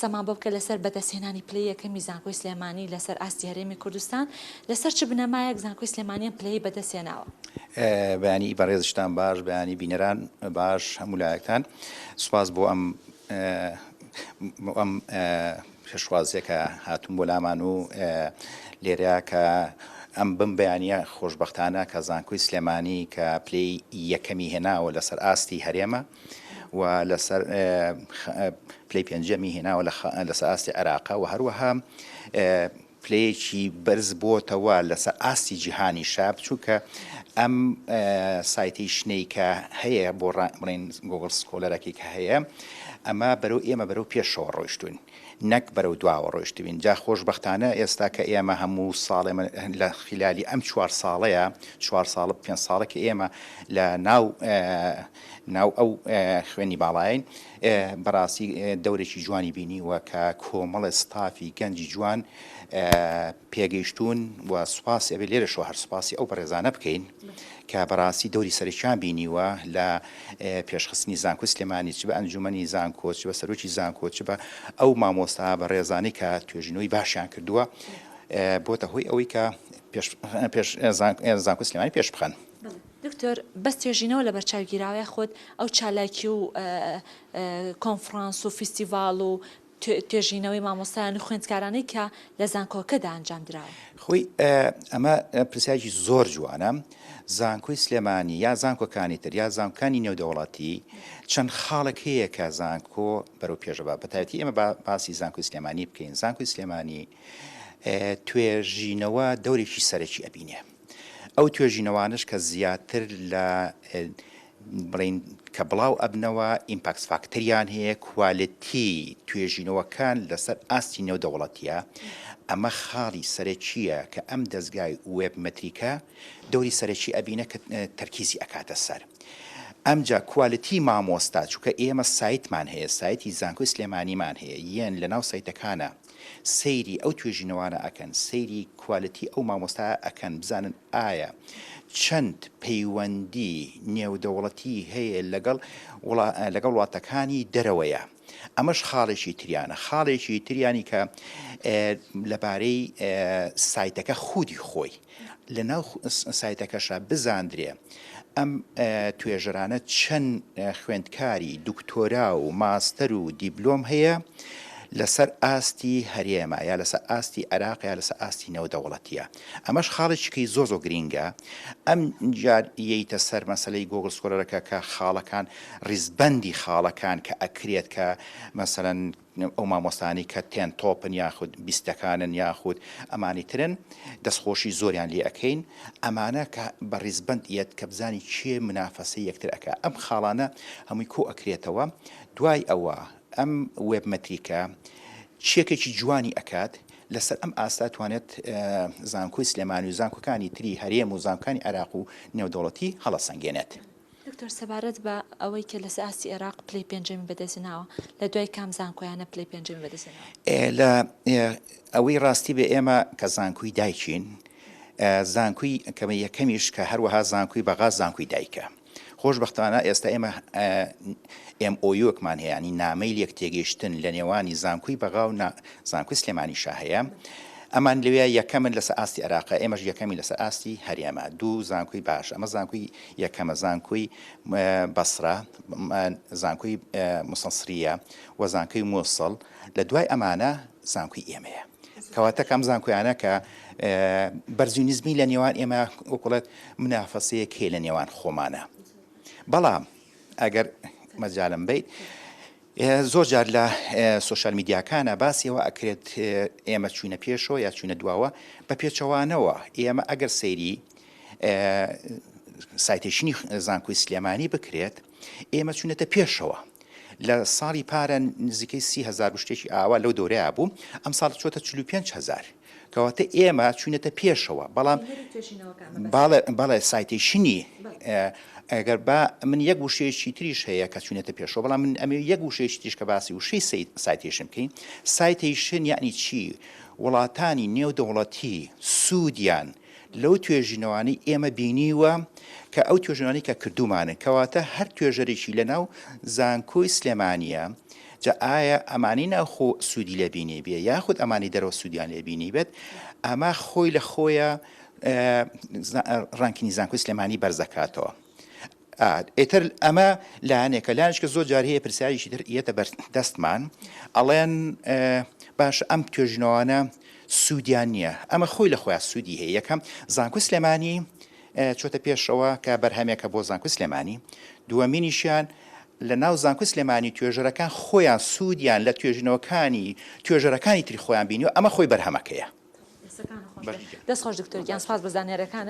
قسەمان بۆ بکە لەسەر بەدەستهێنانی پلەی یەکەمی زانکۆی سلێمانی لەسەر ئاستی هەرێمی کوردستان، لەسەر چ بنەمایەک زانکۆی سلێمانی ئەم پلەیەی بەدەستهێناوە؟ بەیانی بەڕێزشتان باش، بەیانی بینەران باش، هەموو لایەکتان. سوپاس بۆ ئەم ئەم پێشوازیە کە هاتوون بۆ لامان و لێرە کە ئەم بم بەیانە خۆشببختانە کە زانکۆی سلێمانی کە پلەی یەکەمی هێناوە لەسەر ئاستی هەرێمە و لەسەر پلەی پێنجەمی هێناوە لەسەر ئاستی عێراقە و هەروەها پلەیەکی بەرز بۆتەوە لەسەر ئاستی جیهانیشا چونکە ئەم citation ەی کە هەیە بۆ بڵێن Google Scholar ەکەی کە هەیە ئەمە بەرەو ئێمە بەرەو پێشەوە ڕۆیشتوین نەک بەرەو دواوە ڕۆیشتبین جا خۆشبەختانە ئێستا کە ئێمە هەموو ساڵێ لە خلالی ئەم چوار ساڵەیە چوار ساڵە پێ ساڵە کە ئێمە لە ناو ناو ئەو خوێنی باڵاین بەڕاستی دەورێکی جوانی بینیوە کە کۆمەڵێ ستافی گەنجی جوان پێگەیشتوون و سوپاسی ئەبێ لێرەشەوە هەر سوپاسی ئەو بەڕێزانە بکەین کە بەڕاستی دەوری سەرەکیان بینیوە لە پێشخستنی زانکۆی سلێمانی چ بە ئەنجومەنی زانکۆ چ بە سەرۆکی زانکۆ چ بە ئەو مامۆستا بەڕێزانەی کە توێژینەوەی باشیان کردووە بۆتە هۆی ئەوەی کە پێش زانکۆی سلێمانی پێش بخەن. دکتۆر بەس توێژینەوە لەبەرچاو گیراوە یاخود ئەو چالاکی و کۆنفرانس و فیستیڤاڵ و توێژینەوەی مامۆستایان و خوێندکارانەی کە لە زانکۆکەدا ئەنجام دراوە؟ خۆی ئەمە پرسیارێکی زۆر جوانە. زانکۆی سلێمانی یا زانکۆکانی تر یا زانکۆکانی نێودەوڵەتی چەند خاڵێک هەیە کە زانکۆ بەرەو پێشەبا بەتایبەتی ئێمە با باسی زانکۆی سلێمانی بکەین زانکۆی سلێمانی توێژینەوە دەورێکی سەرەکی ئەبینێ. ئەو توێژینەوانەش کە زیاتر لە بڵێین کە بڵاو ئەبنەوە impact factor یان هەیە quality توێژینەوەکان لەسەر ئاستی نێودەوڵەتیە ئەمە خاڵی سەرەکیە کە ئەم دەزگای وێب مەتریکە دەوری سەرەکی ئەبینە کە تەرکیزی ئەکاتە سەر ئەمجا quality مامۆستا چونکە ئێمە سایتمان هەیە سایتی زانکۆی سلێمانیمان هەیە یەن لەناو سایتەکانە سەیری ئەو توێژینەوانە ئەکەن، سەیری quality ئەو مامۆستایە ئەکەن بزانن ئایا چەند پەیوەندی نێودەوڵەتی هەیە لەگەڵ لەگەڵ وڵاتەکانی دەرەوەیە. ئەمەش خاڵێکی تریانە. خاڵێکی تریانی کە لەبارەی سایتەکە خودی خۆی لەناو سایتەکەشا بزاندرێ ئەم توێژەرانە چەند خوێندکاری دکتۆرا و ماستەر و دیبلۆم هەیە لەسەر ئاستی هەرێمە یا لەسەر ئاستی عێراق یا لەسەر ئاستی نێودەوڵەتیە ئەمەش خاڵێکی زۆر زۆر گرینگە ئەم جار یەیتە سەر مەسەلەی Google Scholar ەکە کە خاڵەکان ڕیزبەندی خاڵەکان کە ئەکرێت کە مەسەلەن ئەو مامۆستانەی کە ten top ن یاخود بیستەکانن یاخود ئەمانی ترن دەستخۆشی زۆریان لێ ئەکەین ئەمانە کە بە ڕیزبەند یەت کە بزانی کێ منافەسەی یەکتر ئەکا ئەم خاڵانە هەمووی کۆ ئەکرێتەوە دوای ئەوە ئەم وێب مەتریکە چێکێکی جوانی ئەکات لەسەر ئەم ئاستە توانێت زانکۆی سلێمانی و زانکۆکانی تری هەرێم و زانکانی عێراق و نێودەوڵەتی هەڵەسەنگێنێت. دکتۆر سەبارەت بە ئەوەی کە لەسەر ئاستی عێراق پلەی پێنجەمی بەدەستهێناوە، لە دوای کام زانکۆیانە پلەی پێنجەمی بەدەستهێناوە؟ لە ئەوەی ڕاستی بێ ئێمە کە زانکۆی دایکین، زانکۆی کە یەکەمیش کە هەروەها زانکۆی بەغا زانکۆی دایکە. خۆشبەختانە ئێستا ئێمە MOU ێکمان هەیە ینی نامەی لێک تێگەیشتن لە نێوانی زانکۆی بەغا و زانکۆی سلێمانیشا هەیە. ئەمان لەوێ یەکەمن لەسەر ئاستی عێراقە ئێمەش یەکەمی لەسەر ئاستی هەرێمە دوو زانکۆی باش ئەمە زانکۆی یەکەمە زانکۆی بەسرە زانکۆی موسەنسریە و زانکۆی موسڵ لە دوای ئەمانە زانکۆی ئێمەیە کەواتە کەم زانکۆیانە کە بەرزی نزمی لە نێوان ئێمە وەکوڵێت منافەسەیەک هەیە لە نێوان خۆمانە بەڵام ئەگەر مەجالم بیت زۆر جار لە سۆشیال میدیاکانە باسی ئەوە ئەکرێت ئێمە چوینە پێشەوە یا چوینە دواوە بە پێچەوانەوە ئێمە ئەگەر سەیری citation ی زانکۆی سلێمانی بکرێت ئێمە چوونەتە پێشەوە لە ساڵی پارە نزیکەی 30هزار شتێکی ئاوا لەو دەورەیە بوو ئەم ساڵ چۆتە 45هزار کەواتە ئێمە چوینەتە پێشەوە بەڵام بەڵێ citation ی ئەگەر با من یەک وشەیەکی تریش هەیە کە چوینەتە پێشەوە بەڵام من ئەمێ یەک وشەیەکی تریش کە باسی وشەی citation بکەین citation یعنی چی وڵاتانی نێودەوڵەتی سوودیان لەو توێژینەوانەی ئێمە بینیوە کە ئەو توێژینەوانەی کە کردومانن کەواتە هەر توێژەرێکی لەناو زانکۆی سلێمانیە. جا ئایا ئەمانەی ناوخۆ سوودی لێ بینیبێ یاخود ئەمانەی دەرەوە سوودیان لێ بینیبێت ئەمە خۆی لە خۆیە ranking ی زانکۆی سلێمانی بەرزەکاتەوە. ئیتر ئەمە لایەنێکە لایەنێکە زۆر جار هەیە پرسیارێکی تر یەتە بەر دەستمان ئەڵێن باش ئەم توێژینەوانە سوودیان نییە ئەمە خۆی لە خۆیان سوودی هەیە یەکەم زانکۆی سلێمانی چۆتە پێشەوە کە بەرهەمێکە بۆ زانکۆی سلێمانی دووەمینیشیان لە ناو زانکۆی سلێمانی توێژەرەکان خۆیان سوودیان لە توێژینەوەکانی توێژەرەکانی تری خۆیان بینیوە ئەمە خۆی بەرهەمەکەیە. دەست خۆش دکتۆر گیان سپاس بە زانیاریەکانت.